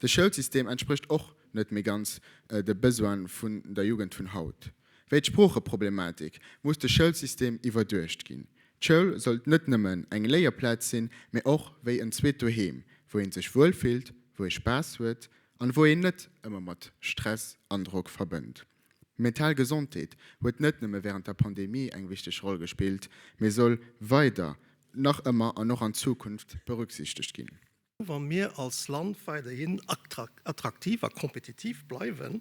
De Schoulsystem entsprécht och net méi ganz de Besoine vun der Jugend vun haut. Wéi d'Sproocheproblematik muss de Schoulsystem iwwerduecht ginn. D'Schoul sollt net nëmmen eng Léierplaz sinn, mee och wéi en zweet Doheem, wou een sech wuel fillt, wou ee Spaass huet an wou een net ëmmer mat Stress an Drock verbënnt. Mental Gesondheet huet net nëmme wärend der Pandemie eng wichteg Roll gespillt, mee soll weider nach ëmmer an och an Zukunft berücksichtegt ginn. Wa mir als Land weiderhin attraktiv a kompetitiv bleiwen,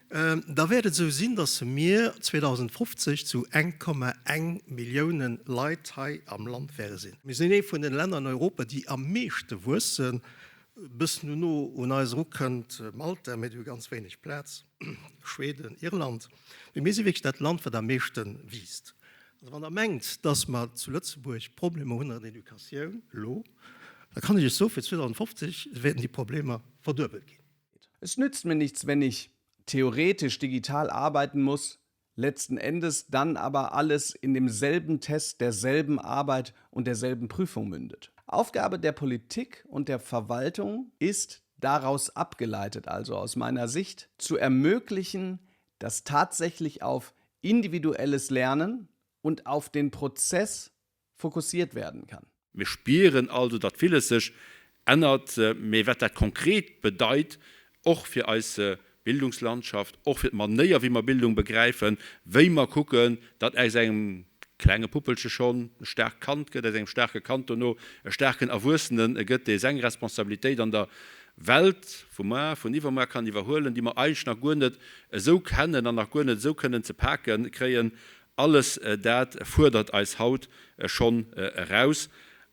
da wäert et esou sinn, datt mir 2050 zu 1,1 Milliounen Leit hei am Land wäre sinn. Mir sinn ee vun den Länner an Europa, déi am meeschte wuessen, e bëssen dono un eis erukënnt Malta, mee déi hu ganz wéineg Plaz, Schweden, Irland. Mee mir si wierklech dat Land, wat am meeschte wiisst. Also wann Der mengt, dass mer zu Lëtzebuerg Problemer hunn an der Educatioun elo, da kann ech Iech soen, fir 2050 wäerten déi Problemer verduebelt ginn. Es nützt mir nichts, wenn ich theoretisch digital arbeiten muss, letzten Endes dann aber alles in demselben Test derselben Arbeit und derselben Prüfung mündet. Aufgabe der Politik und der Verwaltung ist daraus abgeleitet, also aus meiner Sicht, zu ermöglichen, dass tatsächlich auf individuelles Lernen und auf den Prozess fokussiert werden kann. Mir spieren also, datt villes sech ännert, mee wat dat konkret bedeit, och fir eis Bildungslandschaft, och fir d'Manéier wéi mer Bildung begräifen, wéi mer kucken, datt aus engem klenge Puppelche schonn e staarkt Kand gëtt, aus engem staarke Kand dono e staarken Erwuessene gëtt, dee seng Responsabilitéit an der Welt vu mar, vun iwwermuar kann iwwerhuelen, déi mer eigentlech nach guer net esou kennen an nach guer net esou kënnen ze pake kréien, alles dat fuerdert eis haut schonn eraus,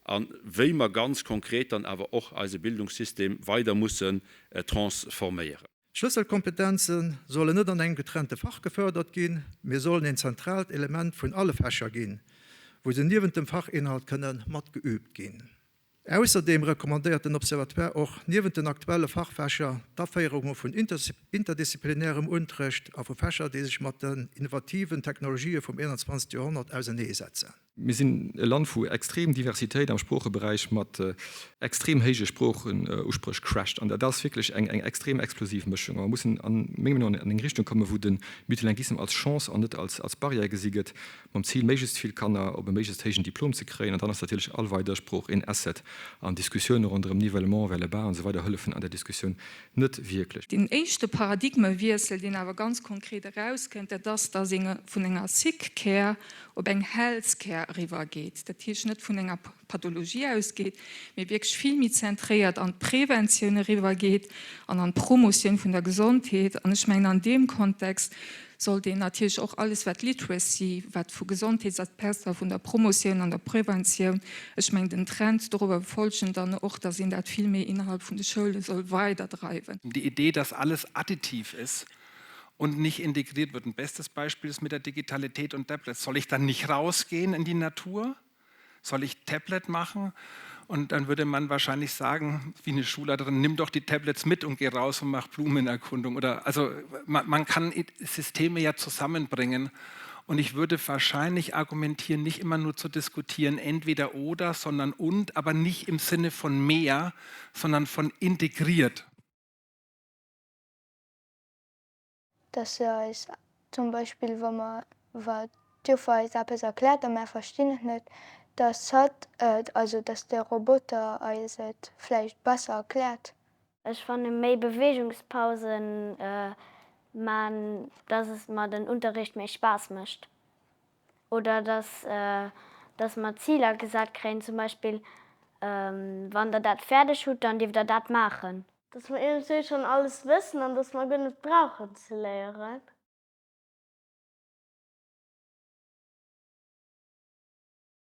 a wéi mer ganz konkret dann awer och eise Bildungssystem weider mussen transforméieren. D'Schlësselkompetenze sollen net an engem getrennte Fach gefërdert ginn, mee sollen een zentraalt Element vun alle Fächer ginn, wou se niewent dem Fachinhalt kënne mat geüübt ginn. Ausserdeem recommandéiert den Observatoire och, niewent den aktuelle Fachfächer, d'Aféierunge vun interdisziplinärem Unterrecht a vu Fächer, déi sech mat den innovativen Technologië vum 21. Joerhonnert auserneesetzen. Mir sinn e Land vu extrem Diversitéit am Sproocheberäich mat extrem héije Sproochenuspréch crasht. An dat ass wierklech eng extrem explosiv Mëschung. A mer mussen a mengem Meenung an eng Richtung kommen, wou de Multilinguissem als Chance an net als Barrière gesi gëtt. mam Zil méiglechst vill Kanner op e méiglechst héijen Diplom ze kréien, an dann ass natierlech all weider Sprooch een Asset, an Diskussioune ronderëm Nivellement vers le bas an esou weider hëllefen an där Diskussioun net wierklech. Deen éischte Paradigmewiessel, deen awer ganz konkret erauskënnt, dat ass, dass ee vun enger Sick Care op eng Health Care eriwwergeet. Dat heescht, net vun enger Pathologie ausgeet, mee wierklech vill méi zentréiert an d'Preventioun eriwwergeet an an d'Promotioun vun der Gesondheet. An ech mengen, an deem Kontext sollt een natierlech och alles, wat Literacy, wat vu Gesondheetsaspekter, vun der Promotioun an der Preventioun, ech mengen, den Trend dorobber befolgen dann och, dass een dat vill méi innerhalb vun de Schoule soll weiderdreiwen. Die Idee, dass alles additiv ist und nicht integriert wird. Ein bestes Beispiel ist mit der Digitalität und Tablets. Soll ich dann nicht rausgehen in die Natur? Soll ich Tablet machen? Und dann würde man wahrscheinlich sagen, wie eine Schulleiterin, nimm doch die Tablets mit und geh raus und mach Blumenerkundung. Oder, also man, man kann Systeme ja zusammenbringen. Und ich würde wahrscheinlich argumentieren, nicht immer nur zu diskutieren, entweder oder, sondern und, aber nicht im Sinne von mehr, sondern von integriert. Dass se eis zum Beispill, wa mer, wa d'Joffer eis eppes erkläert a mär verstinn et net, dass hatt et, also dass de Roboter eis et vläicht besser erkläert. Ech fanne méi Beweegungspausen man, dass et mer den Unterricht méi Spaass mécht. Oder dass dass mer Ziler gesat kréien, zum Beispill, wann der dat fäerdeg hutt, dann dierft der dat maachen. Dass mer iergendwéi schonn alles wëssen an dass mer guer net brauchen ze léieren.